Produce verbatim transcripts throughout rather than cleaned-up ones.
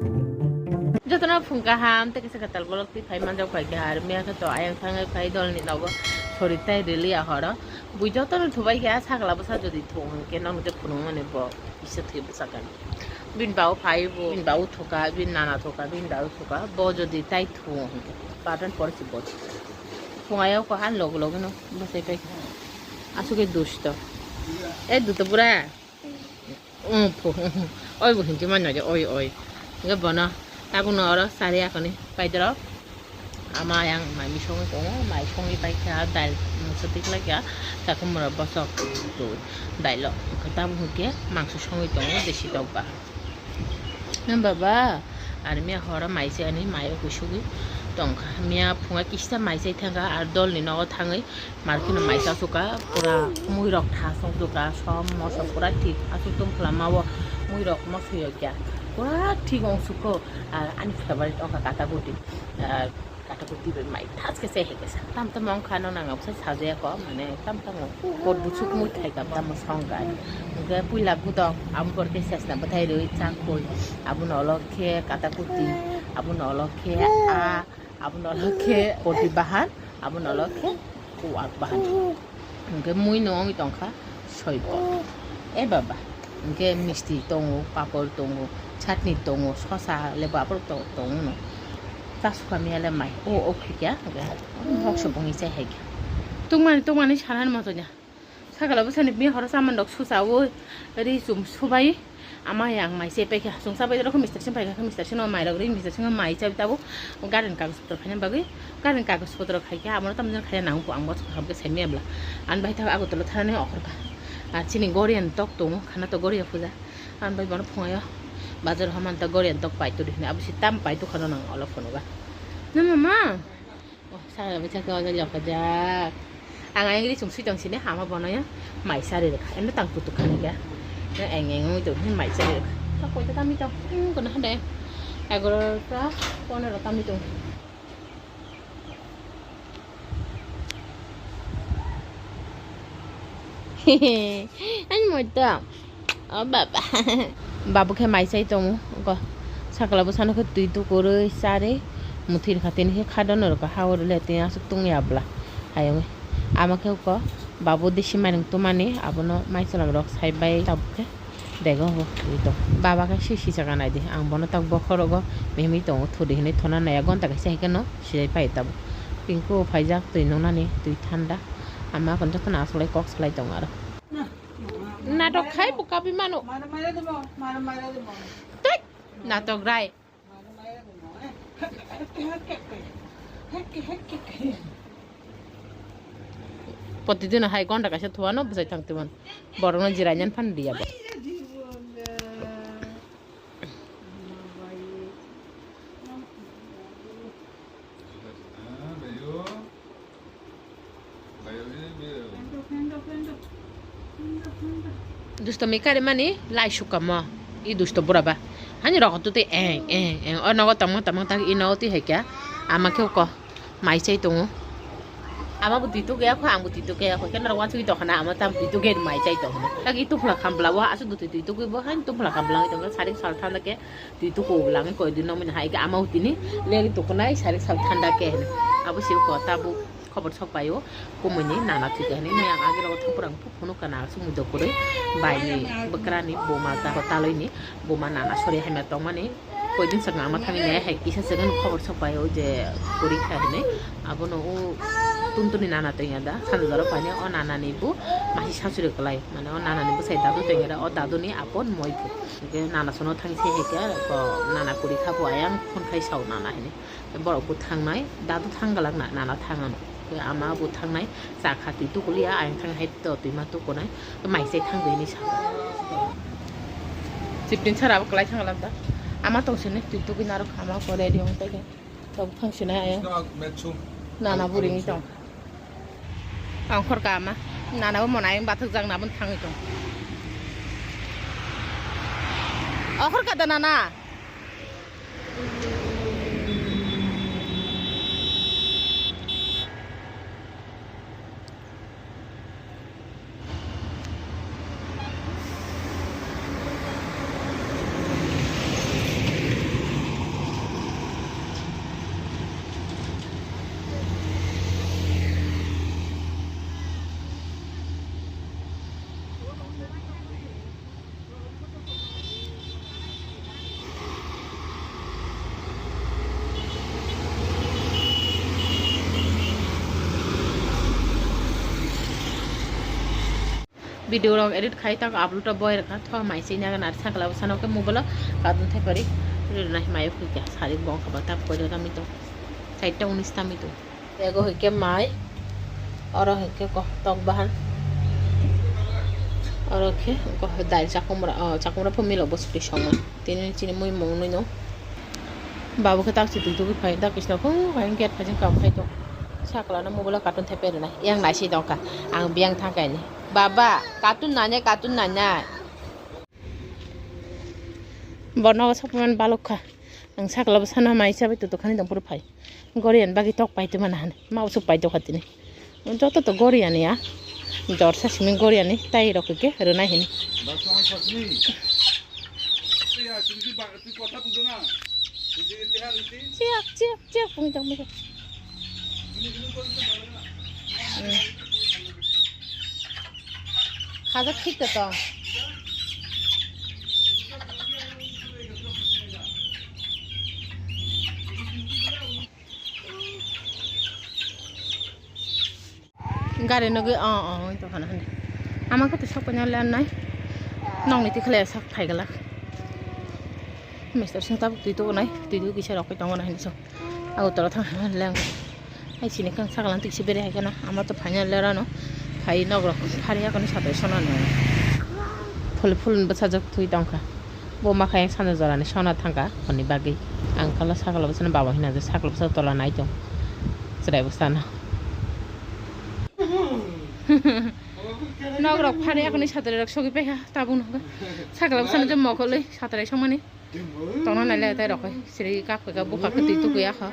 Jotono phung kaham, tei kisa kwtal bolok twi phai manjak pai kha, ar miya khe to ayang thangwi phai dolni nogo sori tai rili ahoro. Bui jotono thubai kha, sakla bwsa jodi thung hwnkhe nokni tei phunukmani bo kisa thwi bwsa kani. Bini babu phai bo, bini babu thuka, bini nana thuka, bini babu thuka, bo jodi tai thung hwnkhe padan pore se bo thung ayang kha, han logo logo no bwsai pai kha. Aswk khe dusto. E duto bura. Oi bo hinti mano de, oi, oi. Hingke bono tabukno oro sari akoni paidoro. Ama yang mai misongwi tongo, mai songwi paikha, dail mungsa tikhlai kha, chakhumra bosok twi dailo. Hingke tabuk hingke mangso songwi tongo, desi tokba. Baba, ar miya horo mai se ani mai o kusugwi tongkha. Miya phunga kisa mai se thangkha, ar dolni nogo thangwi Markino mai cha suka, pura muirok tha song suka, som moso pura thik asuk tong phlama o muirok moso yo kya, pura thik ong suko, ah, ani favorite ongkha kata guti, ah, kata guti bai mai thas khe se heke sa, tam tam ongkha no nang abse sajaya ko, mane tam tam ong, kot buchuk mui thai kam tam song kai, hingke puila gudok, abo por khe sesna bwthai rwi chak koi, abo no olok khe kata guti, abo no olok khe a, abo no olok khe poti bahan, abo no olok khe. Kuwak bahan. Hingke mui no wngwi tongkha soibo. E baba, hingke misti tongo, papor tongo, chutney tongo, sosa le bapor to-, tongo no. Chasukha miya le mai. O, o khikya, hingke mokso bongni chai hai khe. Tungmani, tungmani sanani moto nya. Sakala bwsani bini horo chamani rok susa o ri chum subai. Ama yang mai se paikha, chwngsa bai rok mister sing paikha, mister sing no mai rok ri, mister sing no mai chabi tabuk, garden kagoj potro khaina bagwi, garden kagoj potro khaikha, amo tamjani khaina nango, ang bo habke saimya bla, ang bai ta Agartala thanani okhorkha, ah, chini Gorian tok tongo, khana to Goria puja, ang bai bono phungayo, bazar ho manta Gorian tok pai turi hwnwi, abo se tam pai tukha no nang olo phunuga, no mama. Oh, sakla bwsa khe o jaga jokajak. Ang ayang ri chum sui tong sini hama bono ya. Mai sari rwkha. Eno tang kutuk kani ga. Eno eng eng oi tong mai sari rwkha. Ta koi ta tami tong. Hmm, kono hande. Egarota, ponero tami tong. Ani moi ta. O baba. Babu khe mai chai tongo. Go. Sakla bwsano khe twi tukurwi charwi. Muthir kha tini khe kha dono rwkha ha uri le tini aswk tungya bwla. Hayung. Ama khe uko. Babu disi mainung tumani abono mai chwla rok sai bai tabuk khe. Dego bo twi tong. Baba khe si si chaka nai di. Ang bono tak bokhorogo mihimwi tongo thudi hinwi thona naiya gonta kaisa hai khe no silai pai tabuk. Pinku phaijak twi nungnani twi thanda. Ama khe jotono asolai kok salai tongo aro. Natok khai bo kabi mano. Mara mara demo, mara mara demo. Tek, natok rai. Mara mara demo, eh. Hek, hek, hek, hek. Hek, hek, hek, hek. Protidin hai gonta kaisa thuano bwsai thang twi mano. Borokno jirai nyan phan diya bo. Dusto mi kari mani lai sukamo. I dusto bura ba. Hani rok tu te eng, eng, eng. O nogo tongmo tongmo tak i nogo twi hai kya. Ama khe ko mai chai tongo. Ama bo twi tu gaya kho, ang bo twi tu gaya kho. Khe norok wansugwi tongkha na, ama tam twi tu gaya mai chai tongkha na. Tak i tufla kham bla bo, aswk do twi tu gwi bo, hani tufla kham bla tongkha. Sarik sal thanda khe. Twi tuku langwi koi dui nokmani hai khe ama utini leri tukunai sarik sal thanda khe hwnwi. Abo se ko tabuk khobor sok bai o kumui ni nana thwi khe hwnwi. Nai ang agi rogo thang pura phunuk kana aswk mui dokurui bai ni bwkra ni buma ta taloi ni buma nana sori hamya tongmani koi din swkang ama thangwi nai hai kisa swkang khobor sok bai o je kwrwi kha hwnwi. Abono o tuntuni nana tongya da sanja jora painai o nana ni bo masi sasuri kwlai mane o nana ni bwsai dadu tongya da o dadu ni apon moi phu. Hingke nana sono thang se hingke, ko nana kuri kha bo ayang phone khai sao nana hini. Borok bo thangnai, dadu thang galak na, nana thang ano. Ke ama bo thangnai, cha kha twi tukuli ya, ayang thang hai to twi ma tukunai, to mai se thang dei ni sa. Siptin sara bo kalai thang galak da. Ama tong sini twi tukui narok ama ko ready ong tege. Tabuk thang sinai ayang. Nana buring tong. Ang khorka ama. Nana bo monai bathak jak na bun thangwi tong. O khorka da nana. Video rok edit khai tak upload o boi rwkha, tho mai se nyaga nar sakla bwsano khe mobile o cartoon thepari rwna himai phikha sari bong kha ba tak koi rwna mi to side ta unis ta mi to. Ego hwnkhe mai, oro hwnkhe ko tok bahan, oro khe ko dal chakumra, o chakumra pho milok bo suri songma tini chini mui mung nui no. Babu khe tak si twi tugwi phai, tak bisna phung phai gate phai jeng kam khai tong. Sakla no mobile o cartoon thepai rwnai. Yang nai si tong kha. Ang biyang thang kaini. Baba, cartoon nanya, cartoon nanya. Bono sok man balok kha. Ang sakla bwsano mai sabai tu tokhani tong phuru phai. Gorian bagi tok pai tu mana han. Ma usuk pai tokha tini. Joto to goriani ya. Jor sa simi goriani tai rok ke rwnai hini. Chiak, chiak, chiak, pung tong misa. Hmm. Khajak thik to tong. Gari nugwi o o wngwi tongkha na hwnwi. Ama khe to sok paina ler nai. Nokni tikhle sak phai glak. Mister sing tabuk twi tubu nai. Twi tubu kisa rok tongo na hwnwi sok. Agartala thang leng. Ai sini kang saklang tiksi bere hai kana. Ama to phaina lerano. Phai nok rok phari yakani satai sona no. Phul phul bwsajak twi tongkha. Bo ma khe sanja jorani sona thangkha hwnwi bagwi. Ang kala sakla bwsano baba hina je sakla bwsa tola nai tong. Chwrai bwsano. Nok rok phari yakani satrai rok sogwi paikha tabuk no. Sakla bwsano je mokolwi satrai songmani. Tongna naile tai rok siri kap kha bupha khe twi tukuya kha.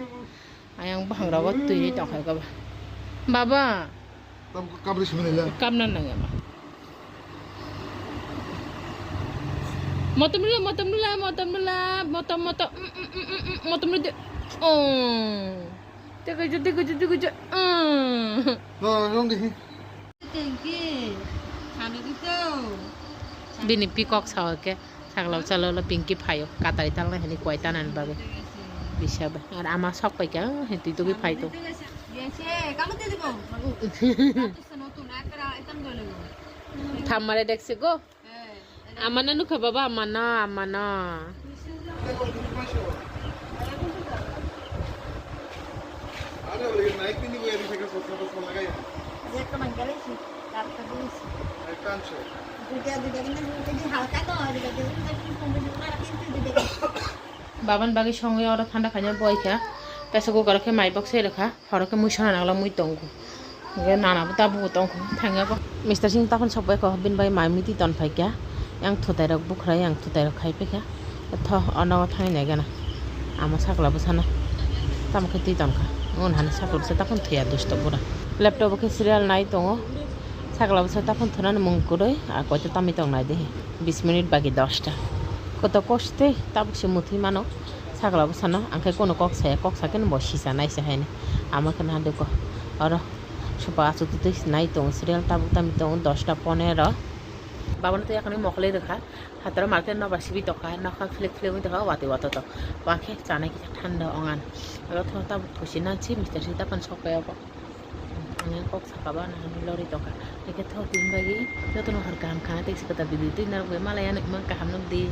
Ayang bwkhang rogo twi tongkha kha. Baba. Tam ko kabri simi nila. Kamna nang ema. Motom nula, motom nula, motom nula, motom, motom, mm, mm, mm, mm, mm, motom nula. Oh. Teka ju, teka ju, teka ju. Mm. No, no, no. Thank you. Sana gitu. Bini pikok sawa ke. Sakla bwsa lolo Pinky phaio, katari talnai hwnwi kuwai tanani bagwi. Bisa bai. Ar ama sok paikha, ah, twi tugwi phai tong. Thammare deksi go. Amana nukha baba, amana, amana. Baban bagwi songwi oro thanda khaina boikha. Pressure cooker khe mai bok se rwkha. Horo khe mui sona nangla mui tongo. Hingke nana bo tabuk bo tongkho thangya bo. Mister Singh takhon sokbai kho, bini bai mai mui twi ton phaikha. Yang thutai rok bukhrai, yang thutai rok khai paikha. Tho, ono thangwi naigana. Ama sakla bwsano. Tamo khe twi tonkha. Ngun hani sakla bwsa takhon thuya dusto bura. Laptop o khe serial nai tongo. Sakla bwsa takhon thunani mung kwrwi, a koito tamwi tong nai dihi. Bis minute bagi dosta. Koto koste tabuk se muthwi mano. Sakla bwsano, ang khe kono kok saya, kok sakhe no bo sisa nai se haino. Ama khe naha dukho. Oro. Sopa achuk twi twi nai tongo serial tabuk tamwi tongo dosta ponero. Babano tei yakni mokol rwkha. Hataro market nokbar sibwi tongkha. Nokha philip philip wngwi tongkha watwi watwi to. Wakhe chanai kisa thanda ongan. Oro tho tabuk thusi nansi Mister Sita pan sokbai obo. Ani kok saka ba nahani lori tongkha. Eke tho tini bagwi jotono hor kaham khana tei se kwtal video twi narwkbai malaya nukmang kaham nukdi.